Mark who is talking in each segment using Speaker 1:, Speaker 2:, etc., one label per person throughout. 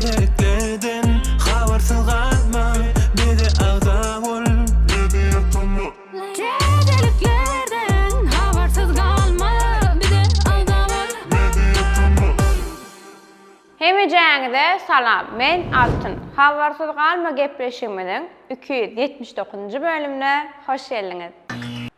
Speaker 1: Täzeliklerden habarsyz galma bize agza bol.
Speaker 2: Täzeliklerden habarsyz galma bize agza bol.
Speaker 3: Hemejäňize salam men Altyn habarsyz galma gepleşigimiziň 279-njy bölümine hoş geldiňiz.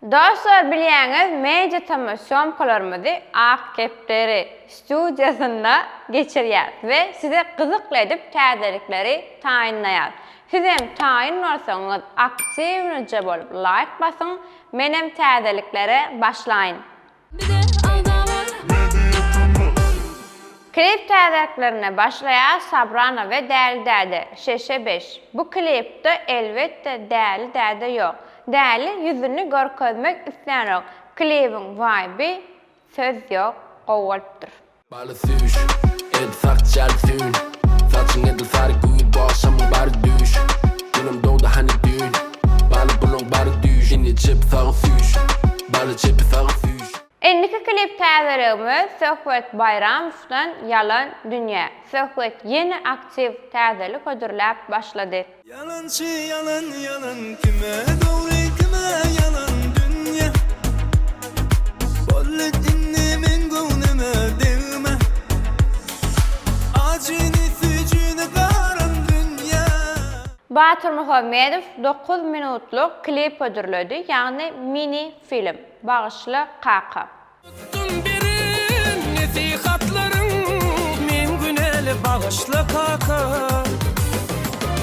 Speaker 3: Dostlar bilýäňiz media tm sýomkalarymyzy Ak kepderi studiýasynda geçirýäs we size gyzykly edip täzelikleri taýynlaýas. Sizem taýyn bolsaňyz aktiwnyja bolup laýk basyň menem täzeliklere başlaýyn.
Speaker 2: Bize agza bol.
Speaker 3: Klip täzeliklerine başlaýas Sabrana we Däli däde, Şeşe beş. Bu klipde elbetde Däli däde ýok. Däli ýüzüni görkezmek islänok. Klibiň waýby söz ýok gowy bolupdyr.
Speaker 4: Baly süýş, edil sakçy ýaly süýn Saçyň edil sary güýz, bu agşamyň bary düýş Günüm dogdy hany düýn, baly bulaň bary düýş Indi çep sagy süýş, baly çepi sagy süýş.
Speaker 3: Indiki klip täzeligimiz Söhbet Baýramowdan Ýalan dünýä. Söhbet ýene aktiw täzelik hödürläp başlady.
Speaker 1: Ýalançy ýalan ýalan kime dogry kime ýalan dünýe Boldy indi meň göwnüme degme Ajyny süýjüni garan dünýe.
Speaker 3: Batyr Muhammedow dokuz minutlyk klip hödürledi, ýagny mini film, Bagyşla kaka.
Speaker 1: Tutdum beren nesihatlaryň Men günäli bagyşla kaka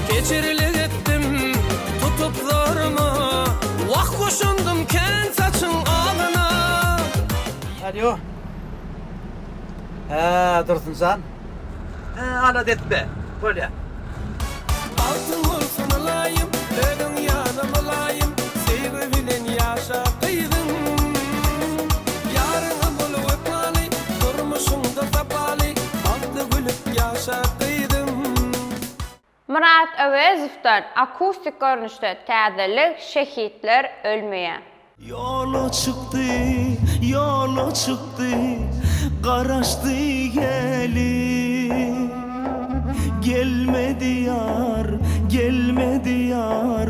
Speaker 1: Kejirlik etdim tutup zoruma Wah goşandym kän saçyň agyna.
Speaker 5: Alýo. Hä, Dursun jan. Hä, alada etme. Bolýa.
Speaker 1: Bagtyň bolsun ylaýym, özüň ýaly mylaýym, Söýgi bilen ýaşa gyzym. Ýaryňa bol wepaly, durmuşyňda sapaly, Bagtly gülüp ýaşa gyzym.
Speaker 3: Myrat Öwezowdan akustik görnüşde täzelik Şehitler ölmeýär.
Speaker 1: Ýola çykdy, ýola çykdy, garaşdy gelin. Gelmedi ýar, gelmedi ýar,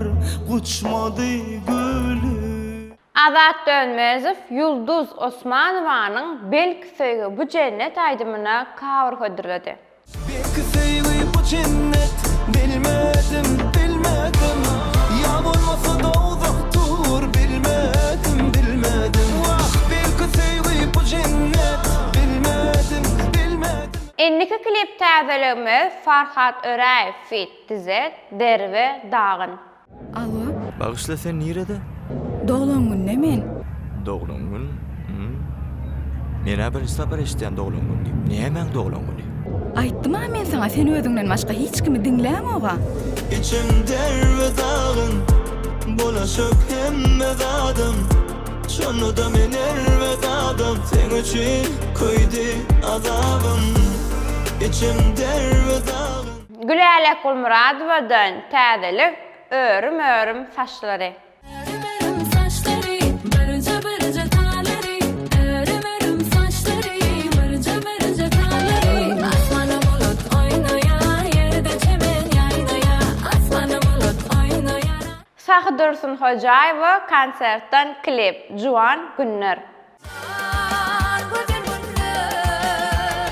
Speaker 1: guçmady güli.
Speaker 3: Azat Dönmezow Ýulduz Osmanowanyň Belki söýgi bu jennet aýdymyna cover hödürledi.
Speaker 1: Belki söýgi bu jennet, bilmedim, bilmedim Ýa bolmasa dowzahdyr, bilmedim, bilmedim Wah, belki söýgi bu jennet, bilmedim, bilmedim.
Speaker 3: Indiki klip täzeligimiz Farhat Öräýew feat. Dizet, Derbe, Dagyn.
Speaker 2: Alo.
Speaker 6: Bagyşla sen nirede?
Speaker 2: Doglan günde men.
Speaker 6: Doglan gün? Hum. Menä birinji sapar eşidýän doglan gün diýip. Nämäň doglan güni?
Speaker 2: Aýtdym-a men saňa sen özüňden başga hiç kimi diňläňoga.
Speaker 1: Içim derbe dagyn, bulaşyk hemme zadym Şonda-da men erbet adam, seň üçin köýdi azabym Içim derbe dagyn.
Speaker 3: Gülälek Gulmyradowadan täzelik Örüm-örüm saçlary.
Speaker 2: Örüm-örüm saçlary, birje-birje talary, Örüm-örüm saçlary, birje-birje talary. Asmanda bulut oýnaýar, ýerde çemen ýaýnaýar, Asmanda bulut oýnaýar.
Speaker 3: Sahydursun Hojaýewa konsertden klip, Juwan günler.
Speaker 2: Jan gözel günler,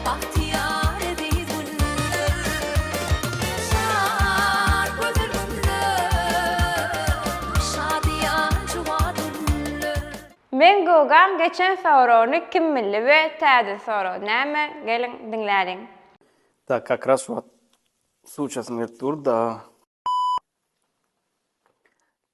Speaker 2: bagtyýar eziz günler. Jan gözel günler, şadyýan juwan günler.
Speaker 3: Meň Gogaň geçen soragyny kim bildi we täze sorag näme geliň diňläliň.
Speaker 7: Tak kak raz şu wagt suw içesim gelip dur da.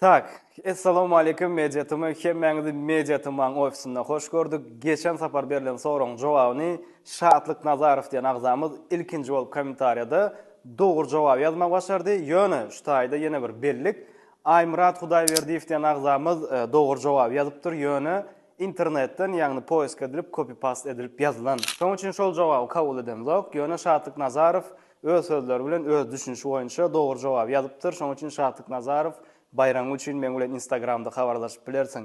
Speaker 7: Tak, Essalawmaleýkim Media TM hemmäňizi Media TM-iň ofisinde hoş gördük. Geçen sapar berlen soragyň jogabyny Şatlyk Nazarow diýen agzamyz ilkinji bolup kommentariýada dogry jogaby ýazmagy başardy. Ýöne şu taýda ýene bir bellik, Aýmyrat Hudaýberdiýew diýen agzamyz dogry jogaby ýazypdyr, ýöne internetden, ýagny poisk edilip, copy-past edilip ýazylan. Şonuň üçin şol jogaby kabul edemzok. Ýöne Şatlyk Nazarow Öz sözleri bilen öz düşünişi boýunça dogry jogaby ýazypdyr, şonuň üçin Şatlyk Nazarow baýragyň üçin meň bilen instagramda habarlaşyp bilersiň.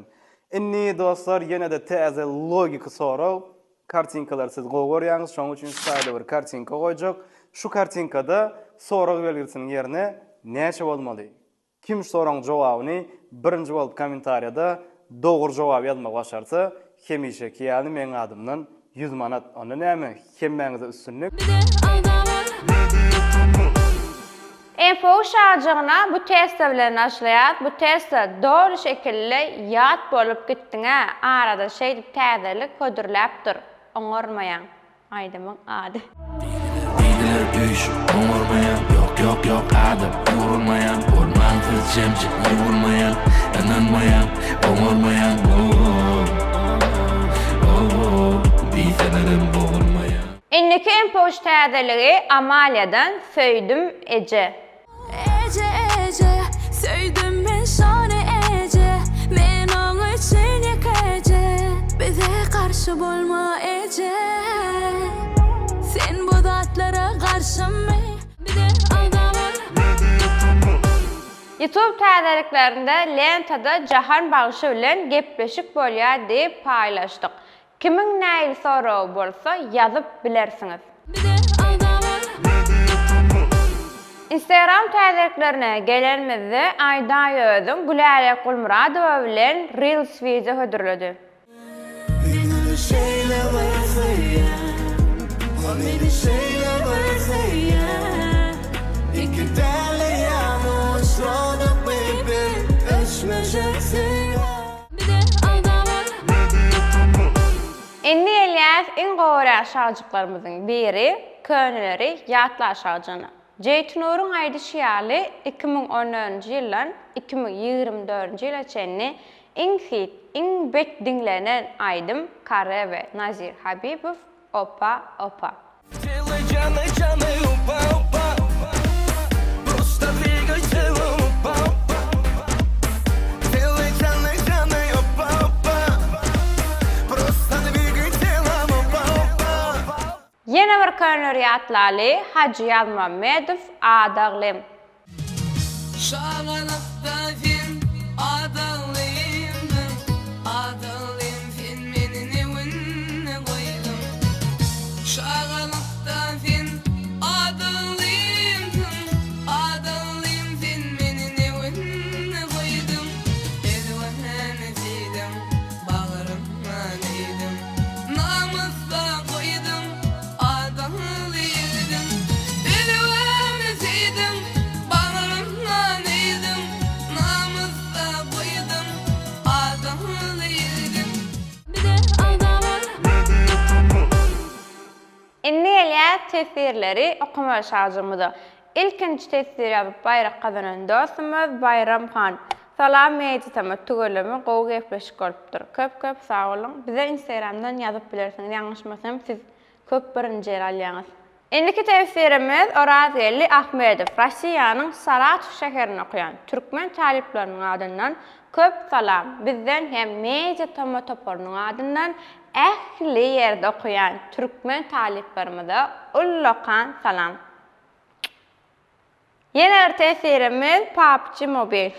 Speaker 7: Indi dostlar ýene-de täze logiki sorag, kartinkalary siz gowy görýäňiz, şonuň üçin şu taýda bir kartinka goýjak. Şu kartinkada sorag belgisiniň ýerine näçe bolmaly? Kim şu soragyň jogabyny birinji bolup kommentariýada dogry jogaby ýazmagy başarsa, hemişeki ýaly meň adymdan 100 manat. Onda näme, hemmäňize üstünlik!
Speaker 3: Info şajygyna bu testa bilen başlaýas. Bu testa doly şekilde ýat bolup gitdiňä, arada şeýdip täzelik hödürläp dur. Oňarmaýaň. Aýdymyň ady.
Speaker 4: Diýdiler üýş, oňarmaýan, ýok ýok ýok adam, ýugrulmaýan, bolman siz jemjik, ýuwulmaýan, ynanmaýan, oňarmaýan, oh, oh, diýselerem bogulmaýan.
Speaker 3: Indiki impuls täzeligi Amaliýadan Söýdüm eje.
Speaker 8: Eje eje söýdüm men şony eje Men oň üçin ýekeje Bize garşy bolma eje Sen bu zatlara garşymy Bize agza bol.
Speaker 3: Youtube täzeliklerinde lentada Jahan bagşy bilen gepleşik bolýar diýip paýlaşdyk. Kimiň nähili soragy bolsa ýazyp bilersiňiz. Instagram täzeliklerine gelenimizde Aýdaýözüň Gülälek Gulmyradowa bilen Reels wideo hödürledi.
Speaker 1: Men ony şeýle bir söýýän Ol meni şeýle bir söýýän Iki däli ýaly oşladyk bir öçmejek söýgä.
Speaker 3: Indi gelýäs iň gowy şajyklarymyzyň biri, köneleri ýatla şajygyna. Jeýtnuryň aýdyşy ýaly, 2014-nji ýyldan 2024-nji ýyla çenli iň hit, iň bet diňlenen aýdym Kare we Nazir Habibow Opa opa. Ýene bir köneleri ýatlaly, Hajy Ýazmammedow, Adaglym.
Speaker 1: Çagalykda sen adaglymdyň, Adaglym sen meni ne günde goýduň. Çagalykda sen adaglymdyň, Adaglym sen meni ne günde goýduň. Elwäni söýdüň, bagryňa neýdiň, Namysda goýduň. Adamly ýigidiň Elewäni söýdüň, Bagrymdan eýdiň, Namysda goýduň, Adamly ýigidiň.
Speaker 3: Indi gelýär teswirleri okamaly şajygymyza. Ilkinji teswir ýazyp baýrak gazanan dostumyz Baýram han. Salam Media Tama tüweleme gowy gepleşik bolupdyr. Köp köp sag boluň. Bize instagramdan ýazyp bilersiňiz ýalňyşmasam siz köp birinji ýer alýaňyz. Indiki teswirimiz Orazgeldi Ahmedow Rossiýanyň Saratow şäherinde okaýan türkmen talyplarynyň adyndan köp salam bizden hem Media Tama toparynyň adyndan ähli ýerde okaýan türkmen talyplarymyza ullakan salam. Ýene bir tesirimiz PUBG Mobile.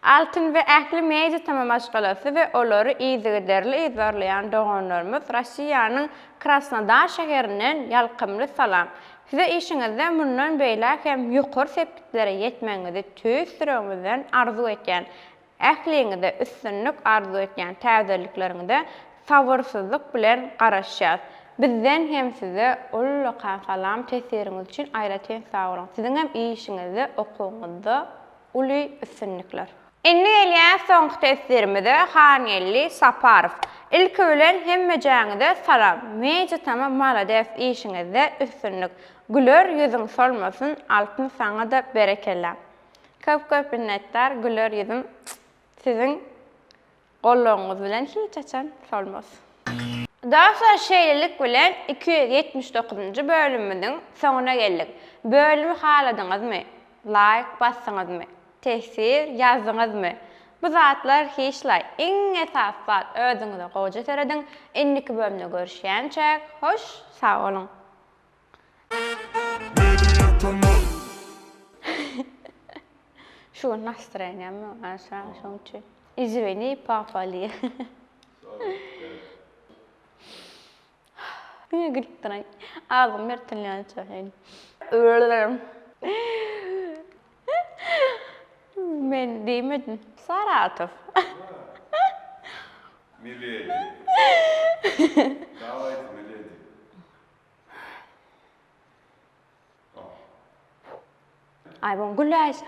Speaker 3: Altyn we ähli Media Tama maşgalasy we olary yzygiderli yzarlaýan doganlarymyz Rossiýanyň Krasnodar şäherinden ýalkymly salam! Size işiňizde mundan beýläk hem ýokary sepgitlere ýetmegiňizi tüýs ýüregimizden arzuw etýän. Ähliňize üstünlik arzuw etýän täzelikleriňize sabyrsyzlyk bilen garaşýas. Bizden hem size ullakan salam tesiriňiz üçin aýratyn sag boluň. Siziňem işiňizde okuwyňyzda uly üstünlikler. Indi gelýäs soňky tesirimize Hangeldi Saparow. Ilki bilen hemmejäňize salam. Media tama malades işiňizde üstünlik. Güler ýüzüň solmasyn Altyn saňada berekella. Köp köp minnetdar güler ýüzüm siziň goldawyňyz bilen hiç haçan solmaz. Dostlar şeýlelik bilen 279-njy bölümimiziň soňuna geldik. Bölümi haladyňyzmy? Laýk basdyňyzmy? Teswir ýazdyňyzmy? Bu zatlar hiçlaý. Iň esasy zat özüňize gowja serediň. Indiki bölümde görüşýänçäk hoş sag boluň. Şu gün nastroýeniýam ýok, şoň üçin. Izwini, papa diýýär. Diňe gülüp duraý. Agzym bertilýänçä. Men diýmedim. Saratow.
Speaker 9: Milady. Dawajte milady.
Speaker 3: Aý bu güläýşi.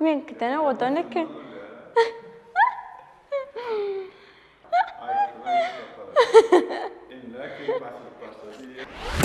Speaker 3: Meňkiden owadan eken.
Speaker 9: Aýtdyma iş tapar. Emläk keýp açylyp başlady.